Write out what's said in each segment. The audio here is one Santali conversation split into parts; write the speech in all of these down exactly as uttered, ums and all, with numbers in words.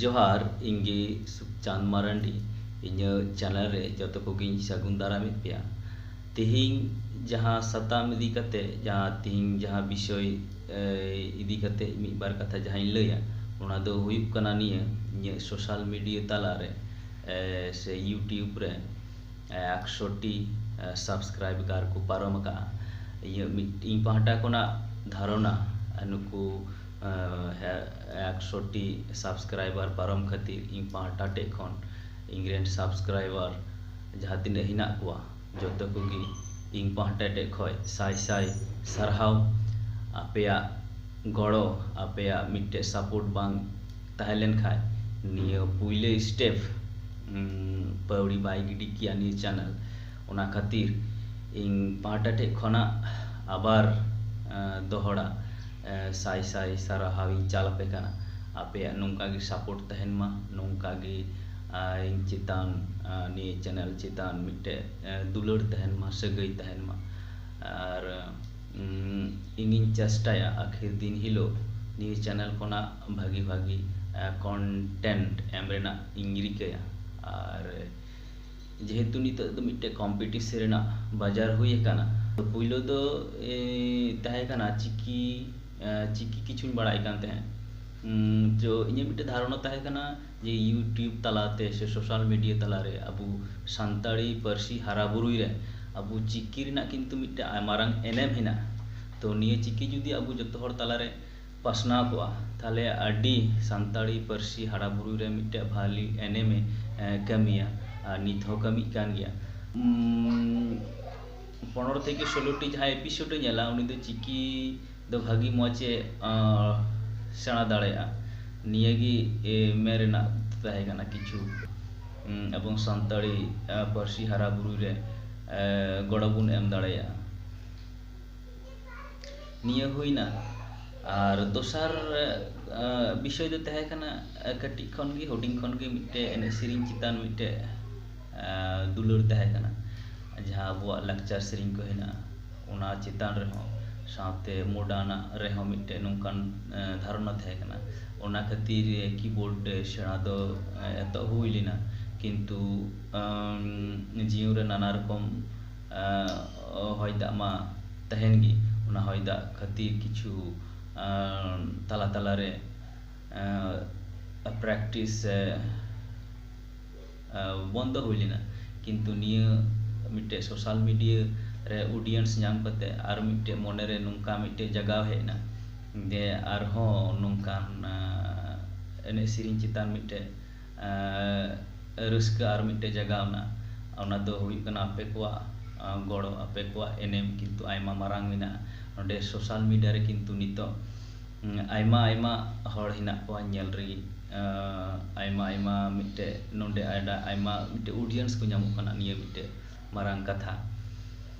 ᱡᱚᱦᱟᱨ, ᱤᱧ ᱜᱮ ᱥᱩᱠᱪᱟᱸᱫ ᱢᱟᱨᱟᱱᱰᱤ᱾ ᱤᱧᱟᱹᱜ channel ᱨᱮ ᱡᱚᱛᱚ ᱠᱚᱜᱮᱧ ᱥᱟᱹᱜᱩᱱ ᱫᱟᱨᱟᱢᱮᱫ ᱯᱮᱭᱟ᱾ ᱛᱤᱦᱤᱧ ᱡᱟᱦᱟᱸ ᱥᱟᱛᱟᱢ ᱤᱫᱤ ᱠᱟᱛᱮ, ᱡᱟᱦᱟᱸ ᱛᱤᱦᱤᱧ ᱡᱟᱦᱟᱸ ᱵᱤᱥᱚᱭ, ᱮ, ᱤᱫᱤ ᱠᱟᱛᱮ ᱢᱤᱫ ᱵᱟᱨ ᱠᱟᱛᱷᱟ ᱡᱟᱦᱟᱸᱧ ᱞᱟᱹᱭᱟ, ᱚᱱᱟ ᱫᱚ ᱦᱩᱭᱩᱜ ᱠᱟᱱᱟ ᱱᱤᱭᱟᱹ, ᱤᱧᱟᱹᱜ social media ᱛᱟᱞᱟ ᱨᱮ, ᱮ, ᱥᱮ YouTube ᱨᱮ, ᱮ, ᱮᱠᱥᱚ ᱴᱤ, ᱮ, subscriber ᱠᱚ ᱯᱟᱨᱚᱢ ᱟᱠᱟᱫᱼᱟ᱾ ᱤᱧᱟᱹᱜ ᱢᱤᱫ, ᱤᱧ ᱯᱟᱦᱴᱟ ᱠᱷᱚᱱᱟᱜ ᱫᱷᱟᱨᱚᱱᱟ, ᱮ, ᱱᱩᱠᱩ, ᱮ, ᱮᱠᱥᱚ ᱴᱤ subscriber ᱯᱟᱨᱚᱢ ᱠᱷᱟᱹᱛᱤᱨ ᱤᱧ ᱯᱟᱦᱴᱟ ᱴᱷᱮᱡ ᱠᱷᱚᱱ ᱤᱧ ᱨᱮᱱ subscriber ᱡᱟᱦᱟᱸ ᱛᱤᱱᱟᱹᱜ ᱦᱮᱱᱟᱜ ᱠᱚᱣᱟ, ᱡᱚᱛᱚ ᱠᱚᱜᱮ ᱤᱧ ᱯᱟᱦᱴᱟ ᱴᱷᱮᱡ ᱠᱷᱚᱡ ᱥᱟᱭ ᱥᱟᱭ ᱥᱟᱨᱦᱟᱣ᱾ ᱟᱯᱮᱭᱟᱜ ᱜᱚᱲᱚ, ᱟᱯᱮᱭᱟᱜ ᱢᱤᱫᱴᱮᱡ support ᱵᱟᱝ ᱛᱟᱦᱮᱸ ᱞᱮᱱ ᱠᱷᱟᱡ ᱱᱤᱭᱟᱹ ᱯᱩᱭᱞᱟᱹ step, ᱩᱸ, ᱯᱟᱹᱣᱲᱤ ᱵᱟᱭ ᱜᱤᱰᱤ ᱠᱮᱭᱟ ᱱᱤᱭᱟᱹ channel᱾ ᱚᱱᱟ ᱠᱷᱟᱹᱛᱤᱨ ᱤᱧ ᱯᱟᱦᱴᱟ ᱴᱷᱮᱡ ᱠᱷᱚᱱᱟᱜ ᱟᱵᱟᱨ, ᱮᱸ, ᱫᱚᱦᱲᱟ, ᱮᱸ, ᱥᱟᱭ ᱥᱟᱭ ᱥᱟᱨᱦᱟᱣ ᱤᱧ ᱪᱟᱞ ᱟᱯᱮ ᱠᱟᱱᱟ᱾ ᱟᱯᱮᱭᱟᱜ ᱱᱚᱝᱠᱟ ᱜᱮ support ᱛᱟᱦᱮᱱ ᱢᱟ, ᱱᱚᱝᱠᱟ ᱜᱮ, ᱟᱸ, ᱤᱧ ᱪᱮᱛᱟᱱ, ᱟᱸ, ᱱᱤᱭᱟᱹ channel ᱪᱮᱛᱟᱱ ᱢᱤᱫᱴᱮᱡ, ᱮᱸ, ᱫᱩᱞᱟᱹᱲ ᱛᱟᱦᱮᱱ ᱢᱟ, ᱥᱟᱹᱜᱟᱹᱭ ᱛᱟᱦᱮᱱ ᱢᱟ᱾ ᱟᱨ, ᱩᱸ, ᱤᱧᱤᱧ ᱪᱮᱥᱴᱟᱭᱟ ᱟᱹᱠᱷᱤᱨ ᱫᱤᱱ ᱦᱤᱞᱳᱜ ᱱᱤᱭᱟᱹ channel ᱠᱷᱚᱱᱟᱜ ᱵᱷᱟᱹᱜᱤ ᱵᱷᱟᱹᱜᱤ, ᱮᱸ, content ᱮᱢ ᱨᱮᱱᱟᱜ ᱤᱧ ᱨᱤᱠᱟᱹᱭᱟ᱾ ᱟᱨ ᱡᱮᱦᱮᱛᱩ ᱱᱤᱛᱚᱜ ᱫᱚ ᱢᱤᱫᱴᱮᱡ competition ᱨᱮᱱᱟᱜ ᱵᱟᱡᱟᱨ ᱦᱩᱭ ᱟᱠᱟᱱᱟ, ᱛᱚ ᱯᱩᱭᱞᱩ ᱫᱚ, ᱮ, ᱛᱟᱦᱮᱸ ᱠᱟᱱᱟ ᱪᱤᱠᱤ, ᱮ, ᱪᱤᱠᱤ ᱠᱤᱪᱷᱩᱧ ᱵᱟᱲᱟᱭ ᱠᱟᱱ ᱛᱟᱦᱮᱸᱫ᱾ ᱩᱸ, ᱛᱚ ᱤᱧᱟᱹᱜ ᱢᱤᱫᱴᱮᱡ ᱫᱷᱟᱨᱚᱱᱟ ᱛᱟᱦᱮᱸ ᱠᱟᱱᱟ ᱡᱮ YouTube ᱛᱟᱞᱟᱛᱮ ᱥᱮ social media ᱛᱟᱞᱟᱨᱮ ᱟᱵᱚ ᱥᱟᱱᱛᱟᱲᱤ ᱯᱟᱹᱨᱥᱤ ᱦᱟᱨᱟ ᱵᱩᱨᱩᱭ ᱨᱮ ᱟᱵᱚ ᱪᱤᱠᱤ ᱨᱮᱱᱟᱜ ᱠᱤᱱᱛᱩ ᱢᱤᱫᱴᱮᱡ ᱢᱟᱨᱟᱝ ᱮᱱᱮᱢ ᱦᱮᱱᱟᱜᱼᱟ᱾ ᱛᱚ ᱱᱤᱭᱟᱹ ᱪᱤᱠᱤ ᱡᱩᱫᱤ ᱟᱵᱚ ᱡᱚᱛᱚ ᱦᱚᱲ ᱛᱟᱞᱟᱨᱮ ᱯᱟᱥᱱᱟᱣ ᱠᱚᱜᱼᱟ, ᱛᱟᱦᱞᱮ ᱟᱹᱰᱤ ᱥᱟᱱᱛᱟᱲᱤ ᱯᱟᱹᱨᱥᱤ ᱦᱟᱨᱟ ᱵᱩᱨᱩᱭ ᱨᱮ ᱢᱤᱫᱴᱮᱡ ᱵᱷᱟᱞᱤ ᱮᱱᱮᱢᱮ, ᱮ, ᱠᱟᱹᱢᱤᱭᱟ᱾ ᱟᱨ ᱱᱤᱛ ᱦᱚᱸ ᱠᱟᱹᱢᱤᱜ ᱠᱟᱱ ᱜᱮᱭᱟ᱾ ᱩᱸ, ᱯᱚᱱᱨᱚ ᱛᱷᱮᱠᱮ ᱥᱳᱞᱳ ᱴᱤ ᱡᱟᱦᱟᱸᱭ episode ᱮ ᱧᱮᱞᱟ, ᱩᱱᱤ ᱫᱚ ᱪᱤᱠᱤ ᱫᱚ ᱵᱷᱟᱹᱜᱤ ᱢᱚᱡᱽ ᱮ, ᱟᱸ, ᱥᱮᱬᱟ ᱫᱟᱲᱮᱭᱟᱜᱼᱟ᱾ ᱱᱤᱭᱟᱹ ᱜᱮ, ᱮ, ᱢᱮᱱ ᱨᱮᱱᱟᱜ ᱛᱟᱦᱮᱸ ᱠᱟᱱᱟ ᱠᱤᱪᱷᱩ᱾ ᱩᱸ, ᱮᱵᱚᱝ ᱥᱟᱱᱛᱟᱲᱤ, ᱮ, ᱯᱟᱹᱨᱥᱤ ᱦᱟᱨᱟ ᱵᱩᱨᱩᱭ ᱨᱮ, ᱮ, ᱜᱚᱲᱚ ᱵᱚᱱ ᱮᱢ ᱫᱟᱲᱮᱭᱟᱜᱼᱟ᱾ ᱱᱤᱭᱟᱹ ᱦᱩᱭᱱᱟ᱾ ᱟᱨ ᱫᱚᱥᱟᱨ, ᱮ, ᱵᱤᱥᱚᱭ ᱫᱚ ᱛᱟᱦᱮᱸ ᱠᱟᱱᱟ, ᱮ, ᱠᱟᱹᱴᱤᱡ ᱠᱷᱚᱱ ᱜᱮ, ᱦᱩᱰᱤᱧ ᱠᱷᱚᱱ ᱜᱮ ᱢᱤᱫᱴᱮᱡ ᱮᱱᱮᱡ ᱥᱮᱨᱮᱧ ᱪᱮᱛᱟᱱ ᱢᱤᱫᱴᱮᱡ, ᱮ, ᱫᱩᱞᱟᱹᱲ ᱛᱟᱦᱮᱸ ᱠᱟᱱᱟ᱾ ᱡᱟᱦᱟᱸ ᱟᱵᱚᱣᱟᱜ ᱞᱟᱠᱪᱟᱨ ᱥᱮᱨᱮᱧ ᱠᱚ ᱦᱮᱱᱟᱜᱼᱟ, ᱚᱱᱟ ᱪᱮᱛᱟᱱ ᱨᱮᱦᱚᱸ ᱥᱟᱶᱛᱮ ᱢᱚᱰᱟᱨᱱᱟᱜ ᱨᱮᱦᱚᱸ ᱢᱤᱫᱴᱮᱱ ᱱᱚᱝᱠᱟᱱ ᱫᱷᱟᱨᱚᱱᱟ ᱛᱟᱦᱮᱸ ᱠᱟᱱᱟ᱾ ᱚᱱᱟ ᱠᱷᱟᱹᱛᱤᱨ ᱠᱤᱵᱳᱨᱰ ᱥᱮᱬᱟ ᱫᱚ ᱮᱛᱚᱦᱚᱵ ᱦᱩᱭ ᱞᱮᱱᱟ᱾ ᱠᱤᱱᱛᱩ ᱡᱤᱭᱚᱱ ᱨᱮ ᱱᱟᱱᱟ ᱨᱚᱠᱚᱢ ᱦᱚᱭ ᱫᱟᱜ ᱢᱟ ᱛᱟᱦᱮᱱ ᱜᱮ᱾ ᱚᱱᱟ ᱦᱚᱭ ᱫᱟᱜ ᱠᱷᱟᱹᱛᱤᱨ ᱠᱤᱪᱷᱩ ᱛᱟᱞᱟ ᱛᱟᱞᱟᱨᱮ practice ᱥᱮ ᱵᱚᱱᱫᱚ ᱦᱩᱭ ᱞᱮᱱᱟ᱾ ᱠᱤᱱᱛᱩ ᱱᱤᱭᱟᱹ ᱢᱤᱫᱴᱮᱡ social media ᱨᱮ audience ᱧᱟᱢ ᱠᱟᱛᱮ ᱟᱨ ᱢᱤᱫᱴᱮᱡ ᱢᱚᱱᱮᱨᱮ ᱱᱚᱝᱠᱟ ᱢᱤᱫᱴᱮᱡ ᱡᱟᱜᱟᱣ ᱦᱮᱡ ᱮᱱᱟ ᱡᱮ ᱟᱨᱦᱚᱸ ᱱᱚᱝᱠᱟᱱ ᱮᱱᱮᱡ ᱥᱮᱨᱮᱧ ᱪᱮᱛᱟᱱ ᱢᱤᱫᱴᱮᱡ ᱨᱟᱹᱥᱠᱟᱹ ᱟᱨ ᱢᱤᱫᱴᱮᱡ ᱡᱟᱜᱟᱣ ᱮᱱᱟ᱾ ᱚᱱᱟ ᱫᱚ ᱦᱩᱭᱩᱜ ᱠᱟᱱᱟ ᱟᱯᱮ ᱠᱚᱣᱟᱜ ᱜᱚᱲᱚ, ᱟᱯᱮ ᱠᱚᱣᱟᱜ ᱮᱱᱮᱢ ᱠᱤᱱᱛᱩ ᱟᱭᱢᱟ ᱢᱟᱨᱟᱝ ᱢᱮᱱᱟᱜᱼᱟ᱾ ᱱᱚᱰᱮ social media ᱨᱮ ᱠᱤᱱᱛᱩ ᱱᱤᱛᱚᱜ ᱟᱭᱢᱟ ᱟᱭᱢᱟ ᱦᱚᱲ ᱦᱮᱱᱟᱜ ᱠᱚᱣᱟ ᱧᱮᱞ ᱨᱮᱜᱮ᱾ ᱟᱭᱢᱟ ᱟᱭᱢᱟ ᱢᱤᱫᱴᱮᱡ ᱱᱚᱰᱮ ᱟᱭᱢᱟ ᱢᱤᱫᱴᱮᱡ audience ᱠᱚ ᱧᱟᱢᱚᱜ ᱠᱟᱱᱟ᱾ ᱱᱤᱭᱟᱹ ᱢᱤᱫᱴᱮᱡ ᱢᱟᱨᱟᱝ ᱠᱟᱛᱷᱟ᱾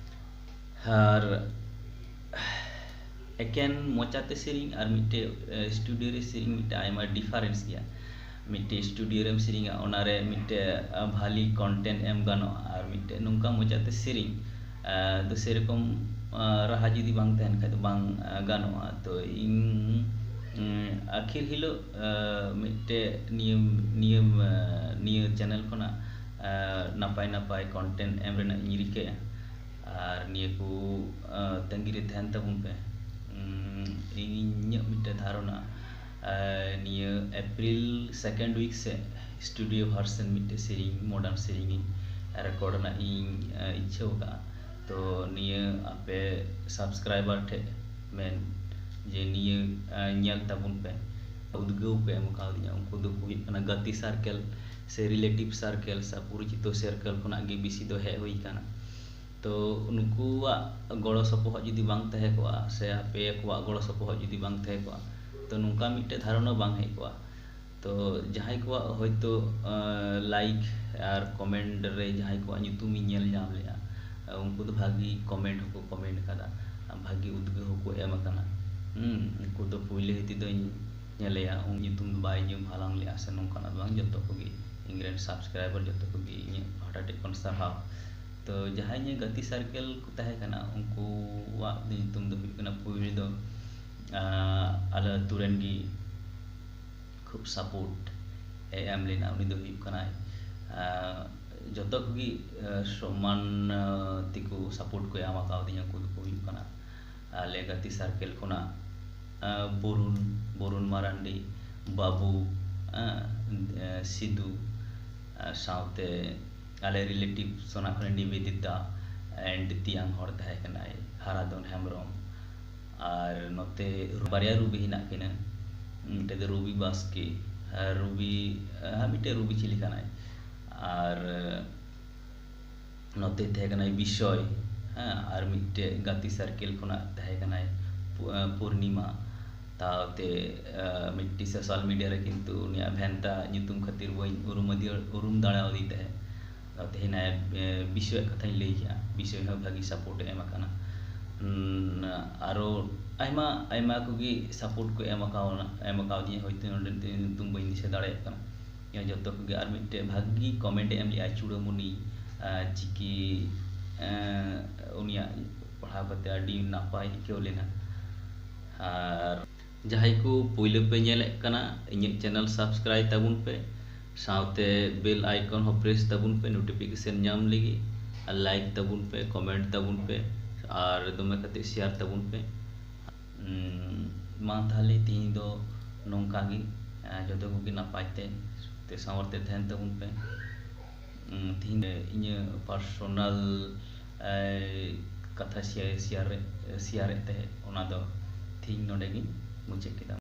ᱟᱨ ᱮᱠᱮᱱ ᱢᱚᱪᱟᱛᱮ ᱥᱮᱨᱮᱧ ᱟᱨ ᱢᱤᱫᱴᱮᱡ studio ᱨᱮ ᱥᱮᱨᱮᱧ ᱢᱤᱫᱴᱮᱡ ᱟᱭᱢᱟ difference ᱜᱮᱭᱟ᱾ ᱢᱤᱫᱴᱮᱡ studio ᱨᱮᱢ ᱥᱮᱨᱮᱧᱟ, ᱚᱱᱟᱨᱮ ᱢᱤᱫᱴᱮᱡ ᱵᱷᱟᱞᱤ content ᱮᱢ ᱜᱟᱱᱚᱜᱼᱟ᱾ ᱟᱨ ᱢᱤᱫᱴᱮᱡ ᱱᱚᱝᱠᱟ ᱢᱚᱪᱟᱛᱮ ᱥᱮᱨᱮᱧ ᱫᱚ ᱥᱮᱨᱚᱠᱚᱢ ᱨᱟᱦᱟ ᱡᱩᱫᱤ ᱵᱟᱝ ᱛᱟᱦᱮᱱ ᱠᱷᱟᱡ ᱫᱚ ᱵᱟᱝ ᱜᱟᱱᱚᱜᱼᱟ᱾ ᱛᱚ ᱤᱧ ᱟᱹᱠᱷᱤᱨ ᱦᱤᱞᱳᱜ ᱢᱤᱫᱴᱮᱡ ᱱᱤᱭᱟᱹ ᱱᱤᱭᱟᱹ ᱱᱤᱭᱟᱹ channel ᱠᱷᱚᱱᱟᱜ ᱱᱟᱯᱟᱭ ᱱᱟᱯᱟᱭ content ᱮᱢ ᱨᱮᱱᱟᱜ ᱤᱧ ᱨᱤᱠᱟᱹᱭᱟ᱾ ᱟᱨ ᱱᱤᱭᱟᱹ ᱠᱚ ᱛᱟᱺᱜᱤ ᱨᱮ ᱛᱟᱦᱮᱱ ᱛᱟᱵᱚᱱ ᱯᱮ᱾ ᱤᱧ ᱤᱧᱟᱹᱜ ᱢᱤᱫᱴᱮᱡ ᱫᱷᱟᱨᱚᱱᱟ, ᱱᱤᱭᱟᱹ April second week ᱥᱮᱫ studio version ᱢᱤᱫᱴᱮᱡ ᱥᱮᱨᱮᱧ, modern ᱥᱮᱨᱮᱧ ᱤᱧ record ᱨᱮᱱᱟᱜ ᱤᱧ ᱤᱪᱪᱷᱟᱹ ᱟᱠᱟᱫᱼᱟ᱾ ᱛᱚ ᱱᱤᱭᱟᱹ ᱟᱯᱮ subscriber ᱴᱷᱮᱡ ᱢᱮᱱ ᱡᱮ ᱱᱤᱭᱟᱹ ᱧᱮᱞ ᱛᱟᱵᱚᱱ ᱯᱮ᱾ ᱩᱫᱽᱜᱟᱹᱣ ᱯᱮ ᱮᱢ ᱠᱟᱣᱫᱤᱧᱟ᱾ ᱩᱱᱠᱩ ᱫᱚᱠᱚ ᱦᱩᱭᱩᱜ ᱠᱟᱱᱟ ᱜᱟᱛᱮ circle ᱥᱮ relative circle ᱥᱮ ᱯᱚᱨᱤᱪᱤᱛᱚ circle ᱠᱷᱚᱱᱟᱜ ᱜᱮ ᱵᱮᱥᱤ ᱫᱚ ᱦᱮᱡ ᱦᱩᱭ ᱠᱟᱱᱟ᱾ ᱛᱚ ᱱᱩᱠᱩᱣᱟᱜ ᱜᱚᱲᱚ ᱥᱚᱯᱚᱦᱚᱫ ᱡᱩᱫᱤ ᱵᱟᱝ ᱛᱟᱦᱮᱸ ᱠᱚᱜᱼᱟ ᱥᱮ ᱟᱯᱮ ᱠᱚᱣᱟᱜ ᱜᱚᱲᱚ ᱥᱚᱯᱚᱦᱚᱫ ᱡᱩᱫᱤ ᱵᱟᱝ ᱛᱟᱦᱮᱸ ᱠᱚᱜᱼᱟ, ᱛᱚ ᱱᱚᱝᱠᱟ ᱢᱤᱫᱴᱮᱡ ᱫᱷᱟᱨᱚᱱᱟ ᱵᱟᱝ ᱦᱮᱡ ᱠᱚᱜᱼᱟ᱾ ᱛᱚ ᱡᱟᱦᱟᱸᱭ ᱠᱚᱣᱟᱜ ᱦᱚᱭᱛᱳ like ᱟᱨ comment ᱨᱮ ᱡᱟᱦᱟᱸᱭ ᱠᱚᱣᱟᱜ ᱧᱩᱛᱩᱢ ᱤᱧ ᱧᱮᱞ ᱧᱟᱢ ᱞᱮᱜᱼᱟ, ᱩᱱᱠᱩ ᱫᱚ ᱵᱷᱟᱹᱜᱤ comment ᱦᱚᱸᱠᱚ comment ᱟᱠᱟᱫᱟ, ᱵᱷᱟᱹᱜᱤ ᱩᱫᱽᱜᱟᱹᱣ ᱦᱚᱸᱠᱚ ᱮᱢ ᱟᱠᱟᱱᱟ᱾ ᱦᱩᱸ, ᱩᱱᱠᱩ ᱫᱚ ᱯᱩᱭᱞᱟᱹ ᱛᱮᱫᱚᱧ ᱧᱮᱞᱮᱭᱟ, ᱩᱱᱤ ᱧᱩᱛᱩᱢ ᱫᱚ ᱵᱟᱭ ᱧᱩᱢ ᱦᱟᱞᱟᱝ ᱞᱮᱜᱼᱟ ᱥᱮ ᱱᱚᱝᱠᱟᱱᱟᱜ ᱫᱚ ᱵᱟᱝ, ᱡᱚᱛᱚ ᱠᱚᱜᱮ ᱤᱧ ᱨᱮᱱ subscriber ᱡᱚᱛᱚ ᱠᱚᱜᱮ ᱤᱧᱟᱹᱜ ᱯᱟᱦᱴᱟ ᱴᱷᱮᱡ ᱠᱷᱚᱱ ᱥᱟᱨᱦᱟᱣ᱾ ᱛᱚ ᱡᱟᱦᱟᱸᱭ ᱤᱧᱟᱹᱜ ᱜᱟᱛᱮ circle ᱠᱚ ᱛᱟᱦᱮᱸ ᱠᱟᱱᱟ, ᱩᱱᱠᱩᱣᱟᱜ ᱧᱩᱛᱩᱢ ᱫᱚ ᱦᱩᱭᱩᱜ ᱠᱟᱱᱟ, ᱯᱩᱭᱞᱩ ᱫᱚ ᱟᱞᱮ ᱟᱹᱛᱩ ᱨᱮᱱ ᱜᱮ ᱠᱷᱩᱵ support ᱮ ᱮᱢ ᱞᱮᱱᱟ, ᱩᱱᱤ ᱫᱚ ᱦᱩᱭᱩᱜ ᱠᱟᱱᱟᱭ, ᱡᱚᱛᱚ ᱠᱚᱜᱮ ᱥᱚᱢᱟᱱ ᱛᱮᱠᱚ support ᱠᱚ ᱮᱢ ᱟᱠᱟᱣᱫᱤᱧᱟ᱾ ᱩᱱᱠᱩ ᱫᱚᱠᱚ ᱦᱩᱭᱩᱜ ᱠᱟᱱᱟ ᱟᱞᱮ ᱜᱟᱛᱮ circle ᱠᱷᱚᱱᱟᱜ ᱵᱚᱨᱩᱱ, ᱵᱚᱨᱩᱱ ᱢᱟᱨᱟᱱᱰᱤ, ᱵᱟᱹᱵᱩ, ᱥᱤᱫᱩ, ᱥᱟᱶᱛᱮ ᱟᱞᱮ relative ᱥᱚᱱᱟ ᱠᱷᱚᱱ ᱱᱤᱵᱮᱫᱤᱛᱟ and ᱛᱮᱭᱟᱝ ᱦᱚᱲ ᱛᱟᱦᱮᱸ ᱠᱟᱱᱟᱭ ᱦᱟᱨᱟᱫᱷᱚᱱ ᱦᱮᱢᱵᱨᱚᱢ᱾ ᱟᱨ ᱱᱚᱛᱮ ᱵᱟᱨᱭᱟ ᱨᱩᱵᱤ ᱦᱮᱱᱟᱜ ᱠᱤᱱᱟᱹ, ᱢᱤᱫᱴᱮᱡ ᱫᱚ ᱨᱩᱵᱤ ᱵᱟᱥᱠᱮ, ᱟᱨ ᱨᱩᱵᱤ, ᱦᱮᱸ, ᱢᱤᱫᱴᱮᱡ ᱨᱩᱵᱤ ᱪᱤᱞᱤ ᱠᱟᱱᱟᱭ᱾ ᱟᱨ ᱱᱚᱛᱮ ᱛᱟᱦᱮᱸ ᱠᱟᱱᱟᱭ ᱵᱤᱥᱚᱭ, ᱦᱮᱸ, ᱟᱨ ᱢᱤᱫᱴᱮᱡ ᱜᱟᱛᱮ circle ᱠᱷᱚᱱᱟᱜ ᱛᱟᱦᱮᱸ ᱠᱟᱱᱟᱭ ᱯᱩ-, ᱯᱩᱨᱱᱤᱢᱟ᱾ ᱛᱟᱣᱛᱮ ᱢᱤᱫᱴᱤᱡ social media ᱨᱮ ᱠᱤᱱᱛᱩ ᱩᱱᱤᱭᱟᱜ ᱵᱷᱮᱱᱛᱟ ᱧᱩᱛᱩᱢ ᱠᱷᱟᱹᱛᱤᱨ ᱵᱟᱹᱧ ᱩᱨᱩᱢ ᱟᱫᱮ-, ᱩᱨᱩᱢ ᱫᱟᱲᱮᱭᱟᱫᱮ ᱛᱟᱦᱮᱸᱫ᱾ ᱛᱮᱦᱮᱧ ᱵᱤᱥᱚᱭᱟᱜ ᱠᱟᱛᱷᱟᱧ ᱞᱟᱹᱭ ᱠᱮᱜᱼᱟ, ᱵᱤᱥᱚᱭ ᱦᱚᱸ ᱵᱷᱟᱹᱜᱤ support ᱮ ᱮᱢ ᱟᱠᱟᱱᱟ᱾ ᱟᱨᱚ ᱟᱭᱢᱟ ᱟᱭᱢᱟ ᱠᱚᱜᱮ support ᱠᱚ ᱮᱢ ᱟᱠᱟᱣᱱᱟ, ᱮᱢ ᱟᱠᱟᱣᱫᱤᱧᱟ, ᱦᱚᱭᱛᱳ ᱱᱚᱰᱮ ᱧᱩᱛᱩᱢ ᱵᱟᱹᱧ ᱫᱤᱥᱟᱹ ᱫᱟᱲᱮᱭᱟᱜ ᱠᱟᱱᱟ᱾ ᱡᱚᱛᱚ ᱠᱚᱜᱮ᱾ ᱟᱨ ᱢᱤᱫᱴᱮᱡ ᱵᱷᱟᱹᱜᱤ comment ᱮ ᱮᱢ ᱞᱮᱜᱼᱟ ᱪᱩᱲᱟᱹᱢᱩᱱᱤ ᱪᱤᱠᱤ, ᱩᱱᱤᱭᱟᱜ ᱯᱟᱲᱦᱟᱣ ᱠᱟᱛᱮ ᱟᱹᱰᱤ ᱱᱟᱯᱟᱭ ᱟᱹᱭᱠᱟᱹᱣ ᱞᱮᱱᱟ᱾ ᱟᱨ ᱡᱟᱦᱟᱸᱭ ᱠᱚ ᱯᱳᱭᱞᱳ ᱯᱮ ᱧᱮᱞᱮᱫ ᱠᱟᱱᱟ, ᱤᱧᱟᱹᱜ channel subscribe ᱛᱟᱵᱚᱱ ᱯᱮ, ᱥᱟᱶᱛᱮ bell icon ᱦᱚᱸ press ᱛᱟᱵᱚᱱ ᱯᱮ notification ᱧᱟᱢ ᱞᱟᱹᱜᱤᱫ᱾ ᱟᱨ like ᱛᱟᱵᱚᱱ ᱯᱮ, comment ᱛᱟᱵᱚᱱ ᱯᱮ, ᱟᱨ ᱫᱚᱢᱮ ᱠᱟᱛᱮ share ᱛᱟᱵᱚᱱ ᱯᱮ᱾ ᱩᱸ, ᱢᱟ ᱛᱟᱦᱞᱮ ᱛᱤᱦᱤᱧ ᱫᱚ ᱱᱚᱝᱠᱟ ᱜᱮ᱾ ᱟᱸ, ᱡᱚᱛᱚ ᱠᱚᱜᱮ ᱱᱟᱯᱟᱭ ᱛᱮ, ᱛᱮ ᱥᱟᱶᱟᱨ ᱛᱮ ᱛᱟᱦᱮᱱ ᱛᱟᱵᱚᱱ ᱯᱮ᱾ ᱩᱸ, ᱛᱤᱦᱤᱧ ᱤᱧᱟᱹᱜ personal, ᱮ, ᱠᱟᱛᱷᱟ share, share, share ᱮᱫ ᱛᱟᱦᱮᱸᱫ, ᱚᱱᱟ ᱫᱚ ᱛᱤᱦᱤᱧ ᱱᱚᱰᱮ ᱜᱤᱧ ᱢᱩᱪᱟᱹᱫ ᱠᱮᱫᱟ᱾